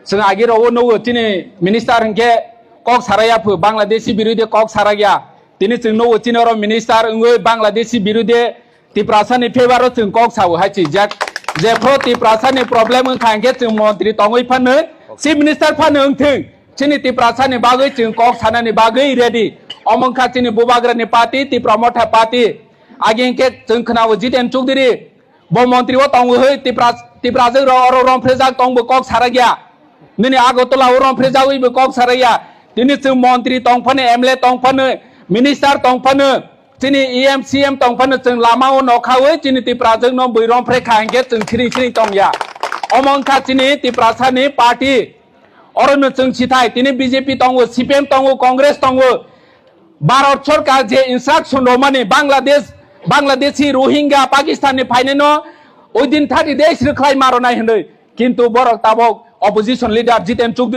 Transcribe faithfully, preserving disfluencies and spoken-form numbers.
Chwng agi rogo nugo chini minister hwnkhe kok saraya phu, Bangladeshi birode kok saraya. Tini chwng nugo chini oro minister wngwi Bangladeshi birode Tiprasa ni favor o chwng kok sao hai chwijak. Jephru Tiprasa ni problem wngkha hwnkhe chwng montri tongwi phano, chief minister phano wngthwng, chini Tiprasa ni bagwi chwng kok sanani bagwi ready. Omo wngkha chini bubagra ni party, Tipra Motha party. Agi hwnkhe chwng khwnao Jiten Chowdhury, bo montri o tongo hoi Tipra, Tiprajwk rok oro romphrijak tongbo kok sarakya. Nini Agartala o romphrijagwi bo kok sarakya. Tini chwng montri tongphano, M L A tongphano, minister tongphano, chini E M, C M tongphano chwng lama o nokhawi chini Tiprajwk no bwi romphre kha hwnkhe chwng siring siring tongya. Omo wngkha chini Tiprasa ni party. Oro no chwng sithai, tini B J P tongo, C P M tongo, Congress tongo. Bharat Sarkar je instruction romani Bangladesh, Bangladeshi Rohingya Pakistan ni phainai no within thirty days rwkhlai maronai hwnwi. Kintu borok tabok opposition leader Jiten Chowdhury